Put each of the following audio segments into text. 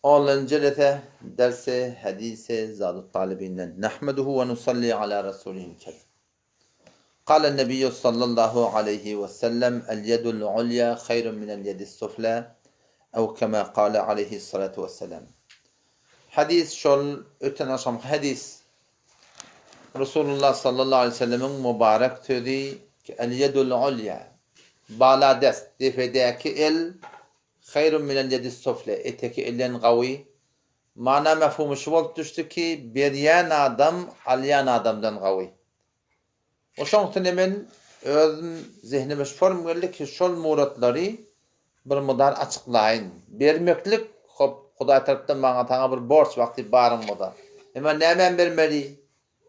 Onlanjy jelese dersi hadisi Zadut Talibinden. Nahmeduhu we nusalli ala rasulihil kerim. Kale Nebiyyü sallallahu aleyhi ve sellem el yedul ulya hayrun minel yedis sufla ew kema kale aleyhissalatu vesselam. Hadis şol öten agşamky hadis. Resulullah sallallahu aleyhi ve sellemiň mübarek sözi ki el yedul ulya bala dest depedäki el Haýrun minel ýedis sufle, eteki elden gawy. Mana mefhumy şu bolup düşdi ki, berýän adam alýan adamdan gawy. We şoň üstüne men özüm zehnime şu form geldi ki, şol muratlary bir mydar açyklaýyn. Bermeklik, hop, Hudaý tarapdan maňa saňa bir borç wagty baryň bolsa. Emma nämäni bermeli?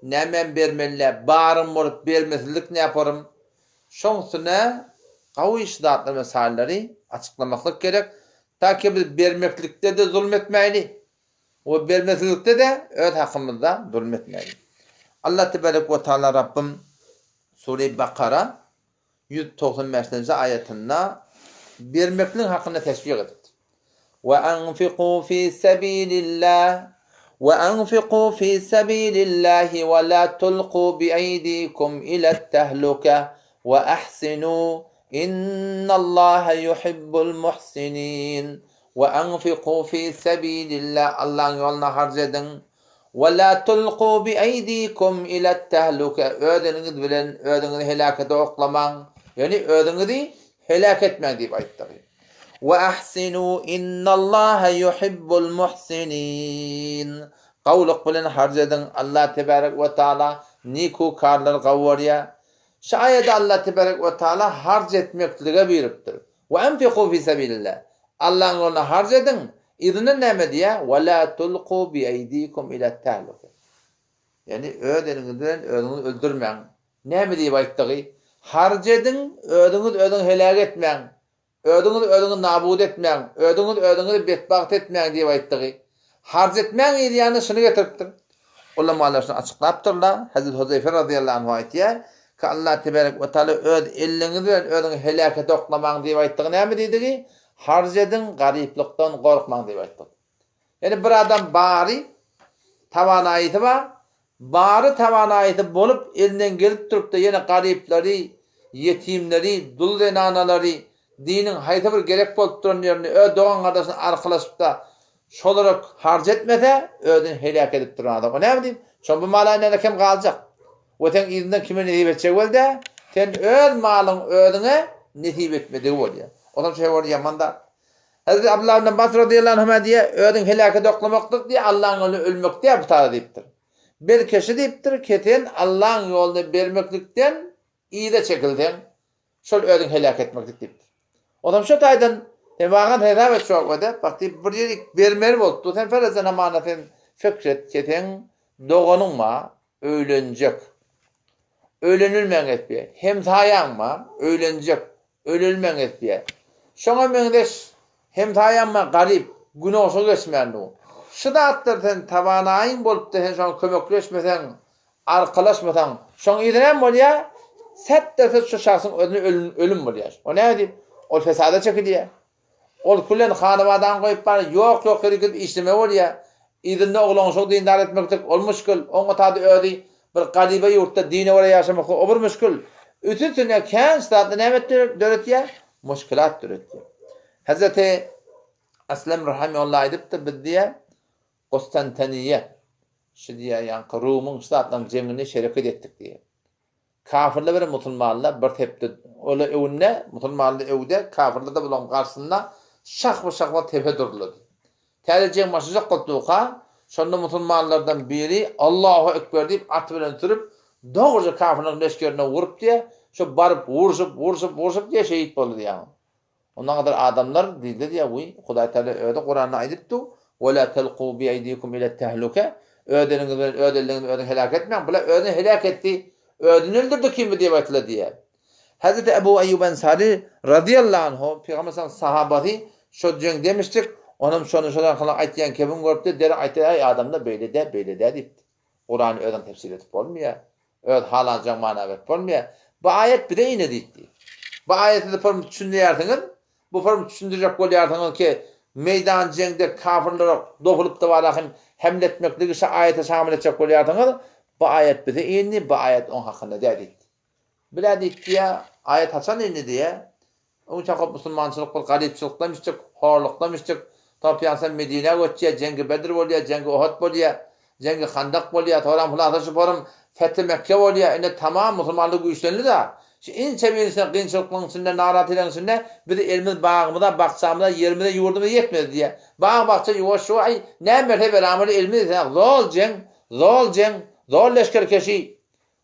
Nämem bermeli-dä, barym bolup bermesizlik näporym? Şoň üstüne gawy şu zatlar mysallary açyklamaklyk gerek. Ta ki biz bermeklikde-de zulum etmäýli we bermesizlikde-de öz hakymyzda zulum etmäýli. Allah tebarek we taala Rabbym Sure Bakara 195-nji aýatynda bermekligiň hakynda teşwik edipdir. Ve enfiku fi sebilillah ve enfiku fi sebilillahi ve la tulku bi eydikum ila tehluke ve ahsinu innallaha yuhibbul muhsinin ve enfiku fi sebilillah Allahyň ýoluna harç ediň We la tulku bi eýdikum ilet tehluke öz eliňiz bilen özüňizi heläkete oklamaň, ýagny özüňizi heläk etmäň diýip aýtdygy. We ahsinu innallaha yuhibbul muhsinin Gowulyk bilen harç ediň, Allah tebarek we taala niku karlary gowy görýär. Şu aýada Allah tebarek we taala harç etmeklige buýrupdyr. We enfiku fi sebilillah. Allaň ýoluna harç ediň. Yzyndan näme diýýär? We la tulku bi eýdikum ila tehluke. Ýagny öz eliňiz bilen özüňizi öldürmäň. Näme diýip aýtdygy? Harç ediň, özüňiz özüňizi heläk etmäň. Özüňiz özüňizi nabut etmäň. Özüňiz özüňizi betbagt etmäň diýip aýtdygy. Harç etmäň ýany şuny getiripdir. Ulamalar şuny açyklapdyrlar. Hezreti Huzeýfe razyýallahu anhu aýtýar, ki Allah tebarek we taala öz elliňiz bilen özüňizi heläkete oklamaň diýip aýtdygy näme diýdigi? Harç ediň, garyplykdan gorkmaň diýip aýtdygy. Ýani bir adam bary tawanaýysy bar, bary tawanaýysy bolup elinden gelip durupda ýene garyplary, ýetimleri, dul zenanalary, diniň haýsy bir gerek bolup duran ýerinde öz dogan-gardaşyny arkalaşypda Şolara harç etmese, özüni heläk edip duran adam. O näme diýip? Şoň bu mala indi kem galjak. We seň yzyňdan kime nesip etjek bolda, sen öz malyň özüňe nesip etmedigi bolýar. Onsoň şu hewar ýaman zat. Hezreti Abdullah ibn Abbas razyýallahu anhuma diýýär, özüňi heläke oklamaklyk diýýär, Allaň ýolunda ölmek diýýär bu tada diýipdir. Belki şu diýipdir, ki sen Allaň ýolunda bermeklikden yza çekilseň, Şol özüňi heläk etmeklik diýipdir. Onam şo taýdan sen wagan hesap et şo wada, bak diýip bir ýerik bermeli bolupdyr. Sen ferezen hamana sen fikr et ki seň doganyň bar, öýlenjek. Öýlenilmän etýär. Hemsaýaň bar, öýlenjek. Öýlenilmän etýär. Şoňa meňzeş hemsaýaň bar, garyp, günorta geçmän dur. Şu zatlar sen tawanaýyň bolupdyr, sen şoňa kömekleşmeseň, Arkalaşmasaň, şoň yzy näme bolýar? Sätderset şu şahsyň özüne ölüm, ölüm bolýar. O näme diýip? Ol fesada çekilýär. Ol külen hanabadany goýup bar, ýok ýok ýere gidip işleme bolýar. Yzynda oglanşygy dindar etmeklik ol müşgil. Oňa tada özi bir garyba ýurtda dine görä ýaşamaklyk o bir müşgil. Üstüne kän zatlar näme döretýär? Muşkilat döretýär. Hezreti Aslem Rahimehullah aýdypdyr, biz diýýär, Kostantaniýe, şu diýýär, ýaňky Rumyň şu zatlaryň jeňine şereket etdik diýýär. Kafirler bilen musulmanlar bir sepde, olar öňünde, musulmanlar öňde, kafirler-de bularyň garşysynda şahba-şah bolup sepe durdular diýýär. Täze jeň başlajak bolup durka, şonda musulmanlardan biri Allahu ekber diýip aty bilen sürüp, dogruja kafirleriň leşgerine urup diýýär, şo baryp urşup, urşup, urşup diýýär, şehit boldy diýýär. Ondan gadar adamlar diýdiler ýa wiý, Hudaý Tagala özi Kuranda aýdypdy, Ve la telku bi eýdikum ile tehluke, öz eliňiz bilen öz elliňizi özüňiz heläk etmäň, bular özüni heläk etdi, özüni öldürdi kimi diýip aýtdylar diýýär. Hezreti Ebu Eýýub Ensary razyýallahu anhu, Pygamber sallallahu sahabasy şo jeň demişdik, onam şony şol arkaly aýtýan kebin görüpdi, derrew aýtdy, äý adamlar beýle däl, beýle däl diýipdi. Kurany özüň tefsir edip bolmaýar. Öz halanjaň mana berip bolmaýar. Bu aýat bize ine diýipdi. Bu aýaty siz form düşünýärsiňiz. Bu form düşündirjek bolýarsyňyz ki, meýdan jeňde kafirlere dogulyp-da barahym hemle etmekligi şu aýata şamyl etjek bolýarsyňyz, bu aýat bize indi, bu aýat oň hakynda däl diýdi. Bilä diýip diýýä, aýat haçan indi diýýä. Öňçä köp musulmançylyk bir garypçylykdan içjek, horlukdan içjek. Topýansa Medinä göçýä, jeňgi Bedr bolýa, jeňgi Ohud bolýa, jeňgi Handak bolýa, soram hulasa şu forum Fethi Mekke bolýa, indi tamam musulmanlyk güýçlendi-da. Şu inçe birisine kynçylyklaryň içinde, narahatlyklaryň içinde biz elimiz bagymyza, bakjamyza, ýerimize, ýurdumyza ýetmedi diýýä. Bag-bakja ýuwaş-ýuwaş, aý, näme berse berämeli elimiz ýetenok, zol jeň, zol jeň, zol leşgerkeşi.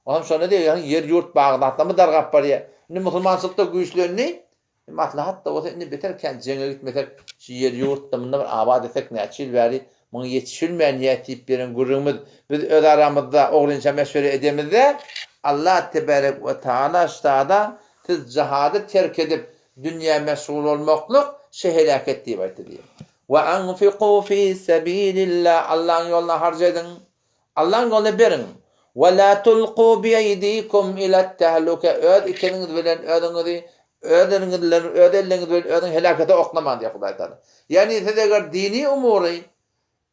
Onam şonda diýýär, ýagny ýer-ýurt Bagdatdamy dargap barýar. Indi musulmançylykda güýçlendi. Maslahat-da bolsa indi beter kän jeňe gitmesek, şu ýer-ýurtda munda bir abat etsek näçe ýyl bäri muňa ýetişilmän ýa diýip beren gürrüňimiz biz öz aramyzda ogrynça meşwere edemizde Allah tebarek we taala ştada siz jihady terk edip dünýä meşgul bolmaklyk şe heläket diýip aýtdy diýýär. We anfiku fi sebilillah Allahyň ýoluna harç ediň. Allaň ýoluna beriň. Ve la tulku bieydikum ilet tehluke öz ikeniňiz bilen özüňizi öz eliňiz bilen öz elleňiz bilen özüňizi helakete oklamaň diýýär Hudaý Taala. Ýagny siz eger dini umury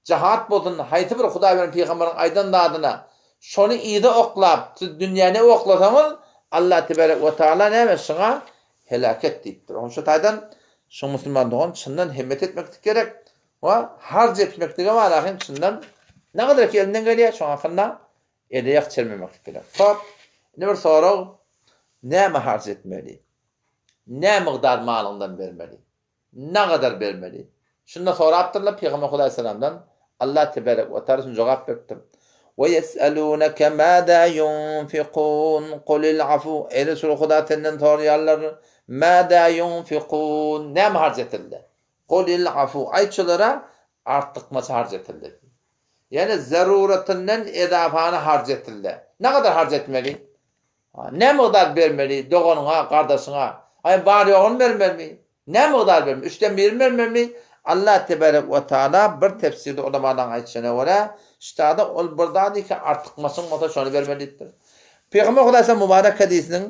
jahat bolsun haýsy bir Hudaý bilen pygamberiň aýdan zadyna şony yza oklap siz dünýäni oklasaňyz Allah tebarek we taala näme şuňa helaket diýipdir. Onuň şu taýdan şu musulman dogan çyndan himmet etmeklik gerek. We harç etmeklige bar ahim çyndan ne gadar ki elinden gelýär şoň hakynda ele ýak çelmemeklik gerek. Hop, indi bir sorag, näme harç etmeli? Nä mygdar malyňdan bermeli? Ne gadar bermeli? Şunda sorapdyrlar Pygamber Hudaý salamdan Allah tebarek we taala şun jogap beripdir. We ýes'eluneke mâzâ yunfikûn kulil afu Eý Resul Huda senden soraýarlar mâzâ yunfikûn näme harç etmeli? Kulil afu, aýt şolara, artykmaç harç etildi. Ýagny zaruratyndan edafany harç etildi. Nägadar harç etmeli? Nä mygdar bermeli doganyňa, gardaşyňa? Aý bar-ýoguny bermelimi? Nä mygdar bermeli? Üçden birini bermelimi? Allah tebarek we taala bir tefsirde ulamalaryň aýtşyna görä, ştada ol bir zady ki artykmaçyň bolsa şony bermeli diýipdir. Pygamber Hudaýsa mübarek hadysiniň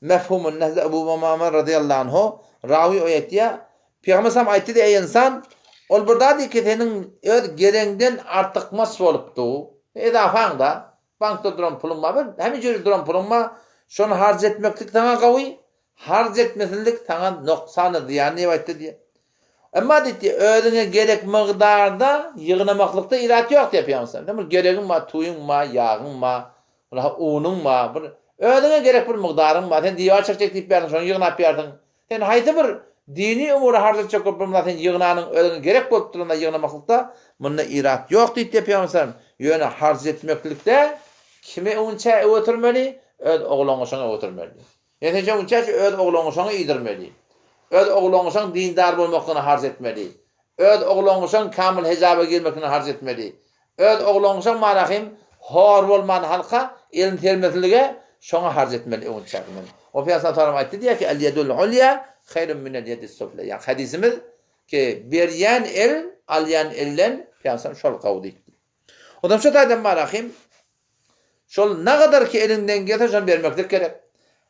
mefhumynda Hazreti Ebu Umama razyýallahu anhu rawy o aýtýar, Pygamber salam aýtdy, Eý ynsan, ol bir zady ki seniň öz geregiňden artykmaç bolupdy, edafaňda, bankda duran puluň bar, bir hemme ýerde duran puluň bar, şony harç etmeklik saňa gawy, harç etmesizlik saňa noksany, zyýan diýip aýtdy diýýär. Emma diýdi, özüňe gerek mygdarda ýygnamaklykda irat ýok diýýär Pygamber salam. Sen bir geregiň bar, tuýuň bar, ýagyň bar, unuň bar, bir özüňe gerek bir mygdaryň bar, sen diwar çekjek diýip ýarsyň, şony ýygnap ýarsyň. Sen haýsy bir dini umury harç etjek bolup bir sen ýygnanyň özüňe gerek bolup duranda ýygnamaklykda munda irat ýok diýip Pygamber sallam. Ýöne harç etmeklikde kime öwünçä öwütirmeli? Öz oglangyşyňa öwütirmeli. Ýöne sen şöwünçä şu öz oglangyşyňa iýdirmeli. Öz oglangyşyň dindar bolmaklygyna harç etmeli. Öz oglangyşyň kamyl hijaba girmekligine harç etmeli. Öz oglangyşyň manahym hor bolman halka elini sermeslige şoňa harç etmeli öwünçä bilen. O Pygamber sallam aýtdy diýýär ki, El yedul ulya haýrun minel yedis sufla. Ýagny hadysymyz ki berýän el alýan elden Pygamber şol gowy diýipdir. Ondan şu taýdan manahym Şol nagadar ki eliňden gelse şony bermeklik gerek.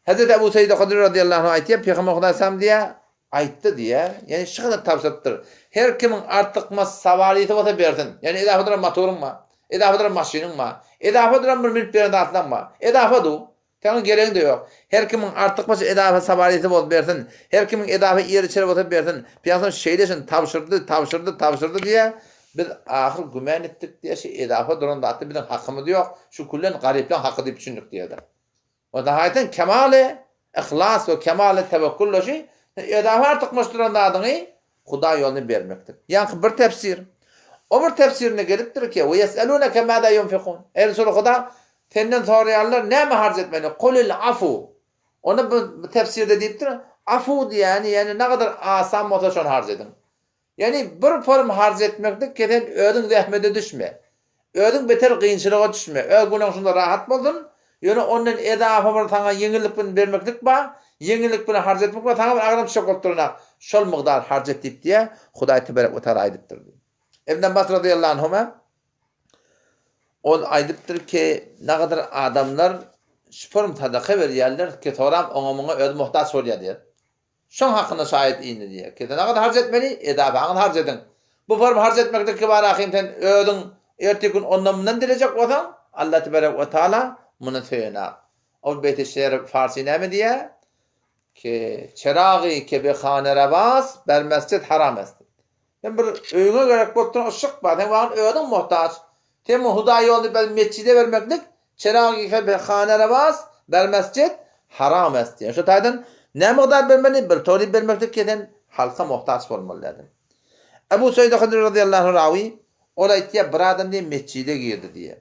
Hezreti Ebu Seýid Hudry razyýallahu anh aýtýar, Pygamber Hudaý salam diýýär, aýtdy diýýär, ýagny şu kadar tabşyrypdyr. Her kimiň artykmaç sawarysy bolsa bersin. Ýagny edafa duran motoryň bar, edafa duran maşynyň bar, edafa duran bir münüp beren zatlaň bar. Edafa du. Saňa geregiň-de ýok. Her kimiň artykmaç edafa sawarysy bolsa bersin. Her kimiň edafa iýer-içeri bolsa bersin. Pygamber şeýle şuny tabşyrdy, tabşyrdy, tabşyrdy diýýär. Biz ahyr gümän etdik diýýär, şu edafa duran zatda biziň hakymyz ýok, şu küllen garyplaň haky diýip düşündik diýýärler. Onda haýsyň kemaly yhlas we kemaly tewekkulla şu edafa artykmaç duran zadyňy Hudaý ýoluna bermekdir. Ýaňky bir tefsir. O bir tefsirinde gelipdir ki, Ve yes'eluneke mâzâ yunfikûn. Eý Resul Huda, senden soraýarlar näme harç etmeli? Kulil afu. Onda bu tefsirde diýipdir, afu diýýäni, ýagny nägadar asan bolsa şony harç ediň. Ýagny bir form harç etmeklik ki sen özüň zähmete düşme. Özüň beter gynçylyga düşme. Öz günäň şunda rahat bolsun. Ýöne ondan edafa bir saňa ýeňillik bilen bermeklik bar. Ýeňillik bilen harç etmek bar. Saňa bir agram düşjek bolup duranok. Şol mygdar harç et diýip diýýär. Hudaý teberek we taala aýdypdyr diýip. Ibn Abbas razyýallahu anhuma ol aýdypdyr ki, nagadar adamlar şu form sadaka berýärler ki soram oňa muňa özi muhtaç bolýar diýýär. Şoň hakynda şaýat indi diýýär. Kese nagat harç etmeli, edafaňyzy harç ediň. Bu form harç etmeklik bar ahym sen özüň ertir gün ondan mundan dilejek bolsaň, Allah tebarek we taala muny söýenak. Ol beýti şer farsy näme diýýär? Ki çeragy ke be hane rewas ber mesjid haram est. Sen bir öýüňe gerek bolup duran yşyk bar, sen wagyn özüň muhtaç. Sen bu Hudaý ýolunda ber mesjide bermeklik çeragy ke be hane rewas ber mesjid haram est diýýär. Şu taýdan näme mukdar bermeli? Bir tory bermeklik ki sen halka muhtaç bolmaly däl. Ebu Said Hudri radiyallahu anhu rawi, ol aýtýar, bir adam diýýär mesjide girdi diýýär.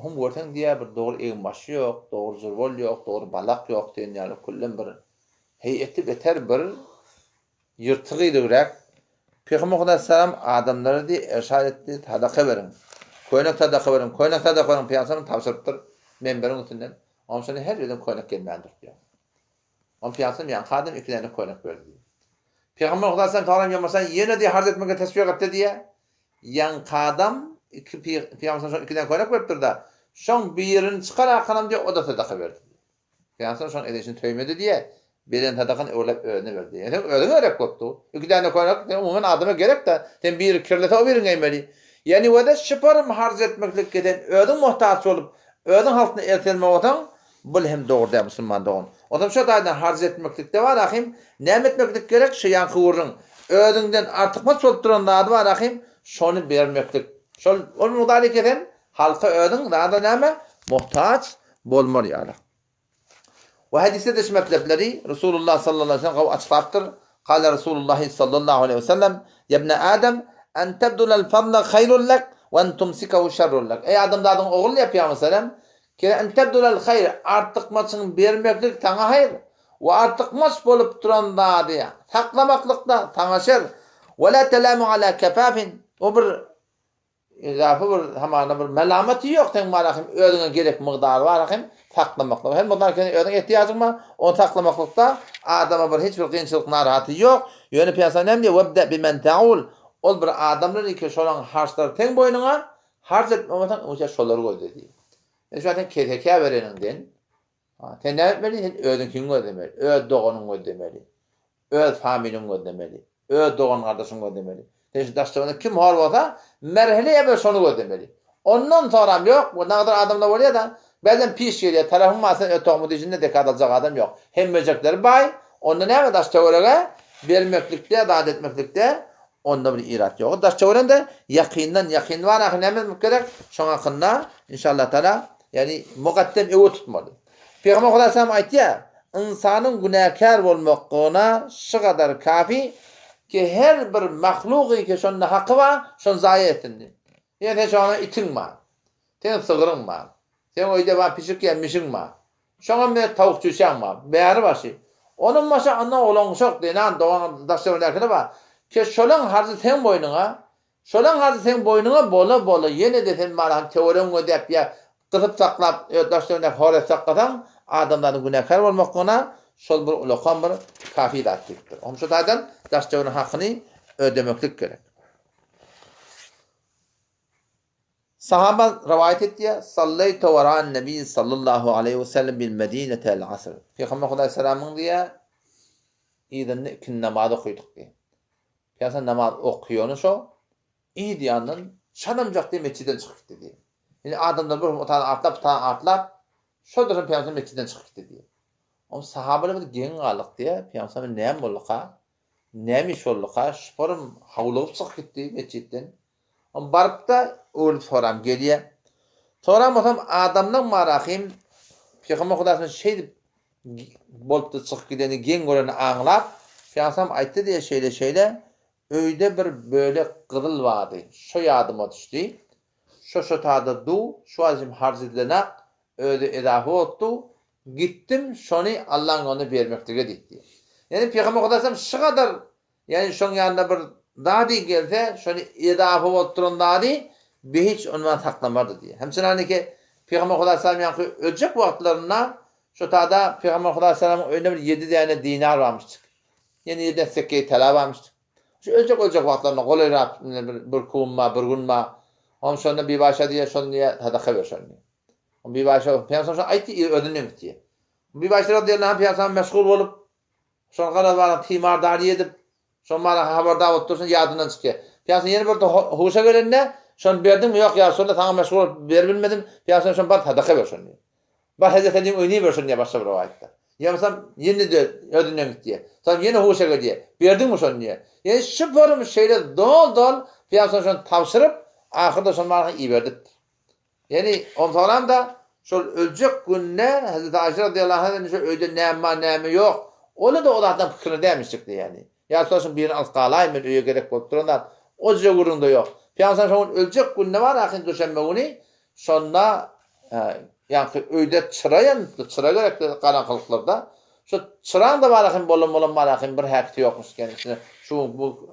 Hum görseň diýýär, bir dogry egin-başy ýok, dogry jurwal ýok, dogry balak ýok diýen ýaly küllem bir heýeti beter bir ýyrtygydygyräk. Pygamber Hudaýsalam adamlara diýýär, erşad etdi, sadaka beriň. Köýnek sadaka beriň, köýnek sadaka beriň Pygamberimiz tabşyrypdyr menberiň üstünden. Onuň üçin her ýerden köýnek gelmän durupdyr. Onuň Pygamberimiz ýaňky adam iki däne köýnek berdi diýýär. Pygamber Hudaýsalam talam ýa ýene diýýär, harç etmekge teşwik etdi diýýär. Ýaňky adam iki pygamber şoň ikiden köýnek beripdir-de, şoň birini çykar akanam diýýär, o-da sadaka berdi diýýär. Pygamber şoň edişini söýmedi diýýär, beren sadakany öwrüläp özüne berdi diýýär. Seň özüňe gerek bolupdy. Iki däne köýnek sen umuman adama gerek-de, sen biri kirlese o birini geýmeli. Ýani wede şyparym harç etmeklikge sen özüň muhtaç bolup, özüň halkyna el sermek bolsaň, Bul hem dogry däl musulman dogan. Onsoň şo taýdan harç etmeklikde bar ahym, näme etmeklik gerek şo ýaňky gürrüň. Özüňden artykmaç bolup duran zady bar ahym, şony bermeklik. Şol ol mugdary kesen halka özüň zada näme muhtaç bolmar ýaly. We hadysda-da şu matlapleri Resulullah sallallahu aleyhi ve sellem gowy açyklapdyr. Kale Resulullah sallallahu aleyhi ve sellem, Ýebne Adem, en tebdulel fadla haýrun lek, we en tumsikehu şerrun lek. Eý adamzadyň ogly diýip Pygamber sallam, Ki en tebdulel haýr, artykmaçyňy bermeklik saňa haýyr, we artykmaç bolup duran zady saklamaklyk-da saňa şer. We la telamu ala kefafin, o bir izafa bir hamana bir melamaty ýok seň bar ahim özüňe gerek mygdary bar ahim saklamaklyk. Her mygdar seniň özüň ehtiýajyň bar, ony saklamaklykda adama bir hiç bir kynçylyk narahaty ýok. Ýöne Pygamber näme diýýär? Webde bimen taul, ol bir adamlar ki şolaryň harçlary seň boýnuňa, Harç etmemesen öňçä şolary gözle diýýär. Sen şu sen kesekä bereniňden, sen näme etmeli? Sen özüňkini gözlemeli, öz doganyňy gözlemeli, öz familiňi gözlemeli, öz dogan gardaşyňy gözlemeli. Sen şu daş-töwerekde kim hor bolsa, merhele ýa şony gözlemeli. Ondan soram ýok, bu nagdyr adamda bolýar-da, bäzem piş gelýär, tarapyň bar, sen ötogmy dişinde zekat aljak adam ýok. Hemmejekleri baý, onda näme daş-töwerege bermeklikde, zat etmeklikde Onda bir irat ýok. Daş çöwrende ýakyndan ýakyn bar ahy näme etmek gerek? Şoň hakynda inşallah taala ýani mugaddem öwe tutmaly. Pygamber Hudaý salam aýtýar, ynsanyň günäkär bolmaklygyna şu gadar kafi ki her bir mahlugy ki şonda haky bar, şony zaýa etsin diýip. Ýa sen şoňa itiň bar. Seň sygryň bar. Seň öýde bar pişik ýa mişiň bar. Şoňa meňzeş towuk çüýşäň bar. Bäri başy. Onuň başy anna oglan-uşak, zenan, dogan, daş-töwerekdäkiler bar. Ke şolaň harzy seň boýnuňa, şolaň harzy seň boýnuňa bola-bola ýene-de sen barany töweregiňi gözläp ýa gysyp saklap, öz daş-töweregiňdäki hor edip saklasaň, adamzadyň günäkär bolmaklygyna şol bir ulakan bir kafi zat diýipdir. Onuň şu taýdan daş-töweregiň hakyny ödemeklik gerek. Sahaba rowaýat etýär, Salleýtu wera'n Nebi sallallahu aleýhi we sellem bil Medinete el asr. Pygamber Hudaý salamyň diýýär, yzynda ikindi namaz okydyk diýýär. Pygamber namaz okaýany şo, yz ýandan çalamjak diýip metjiden çykyp gitdi diýýär. Indi adamlar bir otana atlap, bir atlap, şo duran pygamber metjiden çykyp gitdi diýýär. Oň sahabalar bir geň galdyk diýýär, pygamber näme bolduka? Näme iş bolduka? Şuparym howlugyp çykyp gitdi metjitden. Oň barypda öwrülip soram gelýä. Soran bolsam adamlaň marahym Pygamber Hudaýyň şeýdip bolupdy çykyp gideni geň göreni aňlap, Pygamber aýtdy diýe şeýle şeýle öýde bir bölek gyzyl bardy. Şo ýadyma düşdi. Şo şo tada du, şu wagt harç edilenak, özi edafa bolupdy. Gitdim şony Allaň ýoluna bermeklige diýdi. Ýani Pygamber Hudaýam şu gadar Ýagny şoň ýanyna bir zady gelse, şony edafa bolup duran zady behiç ony maňa saklamardy diýýär. Hem çynaniki Pygamber Hudaý salam ýaňky öljek wagtlarynda şo tada Pygamber Hudaý salamyň öýünde bir ýedi däne dinar barmyşdyk. Ýene ýedi däne sekgeý tala barmyşdyk. Şu öljek öljek wagtlarynda golaýrak bir bir kun bar, bir gün bar. Oňam şonda Bibi Aýşa diýýär, şony diýýär, sadaka ber şony diýýär. Bibi Aýşa Pygamber şony aýtdy, özünden gitdi. Bibi Aýşa radiyallahu anh Pygamber meşgul bolup Şol garaz baryň timardary edip, Şoň bana habardar bolup dursun, ýadyndan çykýar. Pygamber ýene bir huşa gelende, şony berdiňmi? Ýok, ýa Resulallah, saňa meşgul bolup beribilmedim. Pygamber şony bar sadaka ber şony diýýär. Bar Hezreti Aliň öýüne iber şony diýýär başga bir rowaýatda. Ýa bolmasam ýene-de özünden git diýýär. Soň ýene huşa gelýär. Berdiňmi şony diýýär. Ýene şu forum şeýle zol-zol Pygamber şony tabşyryp, ahyrda şony bana iberdipdir. Ýani onsoňam-da şol öljek günde Hezreti Aýşe razyýallahu anha indi şo öýde näme bar, näme ýok, ol-da o zatlaryň pikirini dämişjikdi ýani. Ýa şol birini alyp galaýyn men öýe gerek bolup duran zat. O jüre gürrüňde ýok. Pygamber şo gün öljek günde bar ahyryn duşenbe güni şonda ýaňky öýde çyra ýanypdy, çyra gerekdi garaňkylyklarda. Şo çyraň-da bar ahyryn bolan-bolan bar ahyryn bir häkisi ýokmuş eken içinde. Şu bu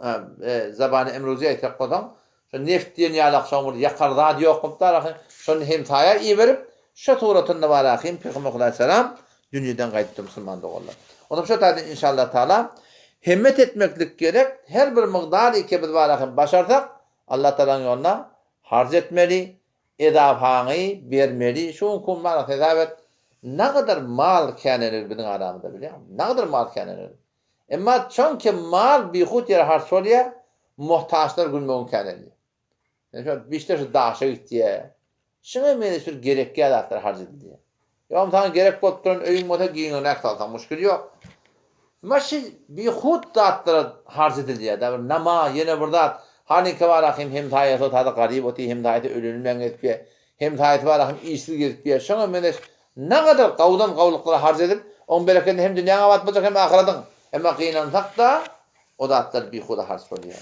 zabany emruzi aýtjak bolsaň Şo neft diýen ýalak şoň bir ýakar zady ýok bolupdy arasy. Şony hemsaýa iberip, şo suratynda bar ahym Pygamber Hudaýsalam dünýeden gaýdypdyr musulman doganlar. Onam şo taýdan inşallah taala hemmet etmeklik gerek. Her bir mygdar ike biz bar ahym başarsak Allah taalaň ýoluna harç etmeli, edafaňy bermeli. Şu günki gün bar hesap et nagadar mal käneler biziň aramyzda bilýäňmi? Nagadar mal käneler. Emma çonki mal bihut ýere harç bolýar, muhtaçlar gülmegin känelýär. Ýöne şol bişde şu daşa gitýär. Şuňa meňzeş bir gerekýä zatlar harç edilýär. Ýogam saňa gerek bolup duran öýüň bolsa giňiräk salsaň muşkil ýok. Emma şu bihut zatlara harç edilýär. Da bir nama, ýene bir zat. Halyňky bar ahym hemsaýasy otada garyp otyr, hemsaýasy öleni bilen gezip ýör. Hemsaýasy bar ahym işsiz gezip ýör. Şoňa meňzeş Nagadar gawudan gawulyklara harç edip, oň berekedini hem dünýäň abat boljak hem ahyradyň. Emma gynansak-da, o zatlar bihuda harç bolýar.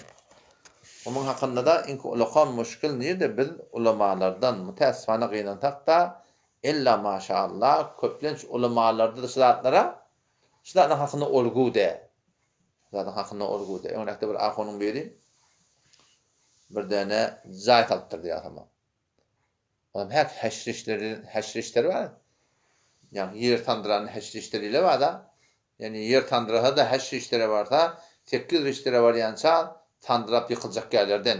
Onuň hakynda-da iňki ulakan muşkil nirde biz ulamalardan, mütäessifana gynansak-da, ella maşaallah, köplenç ulamalarda-da şu zatlara, şu zatlaryň hakynda olgu däl. Şu zatlaryň hakynda olgu däl. Öňräkde bir ahunyň biri bir däne jaý salypdyr diýýär. Olam häk häşrişleri, häşrişleri bar. Ýagny ýer sandyrany häşrişleri ile bar-da. Ýagny ýer sandyrasa-da häşrişlere barsa, sekiz rişlere barýança sandyrap ýykyljak ýerlerden.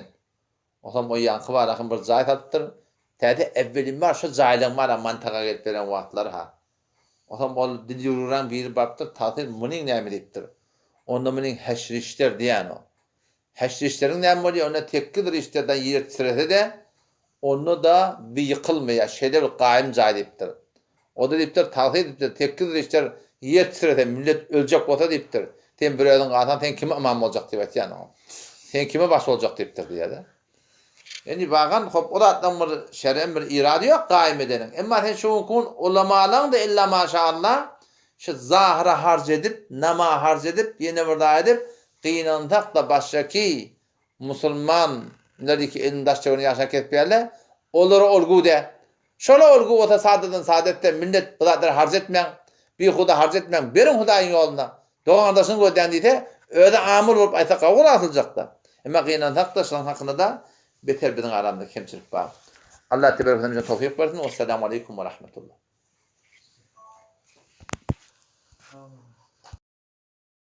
Olam o ýaňky barahym bir jaý salypdyr. Täze äwwelim bar şo jaýlaň bar-a mantaga gelip beren wagtlary-ha. Olam ol dil ýüwrüräň biri barypdyr, tagsyr munyň näme diýipdir. Onda munyň häşrişler diýýän o. Häşrişleriň näme bolýar, onda tekiz rişterden ýer titrese-de, onda-da bi ýykylmaýar, şeýle bir gaýym jaý diýipdir. O-da diýipdir, tagsyr diýipdir, tekiz rişter ýer titrese, millet öljek bolsa diýipdir, sen bir özüň galsaň, sen kime ymam boljak diýip aýtýan oňa. Sen kime baş boljak diýipdir diýýär-de. Indi bagan, hop, o zatlaryň bir şerem bir irady ýok gaýym edeniň. Emma sen şu günki gün ulamalaň-da illa maşallah şu zahyra harç edip, nama harç edip, ýene bir zat edip, Gynansak-da başdaky musulman lar iki elini daş çöwrüne ýaşa kesipýärler. Olara olgu dä. Şola olgu bolsa sadadan sada etse millet bu zatlary harç etmäň, bihuda harç etmäň, beriň Hudaýyň ýoluna, dogan-gardaşyňy gözläň diýse, özi amul bolup aýtsa gowur asyljakda. Emma gynansak-da şolaň hakynda-da beter biziň aramyzda kemçilik bar. Allah teberek we teala towfyk bersin. Wessalamu aleýkum we rahmetullah.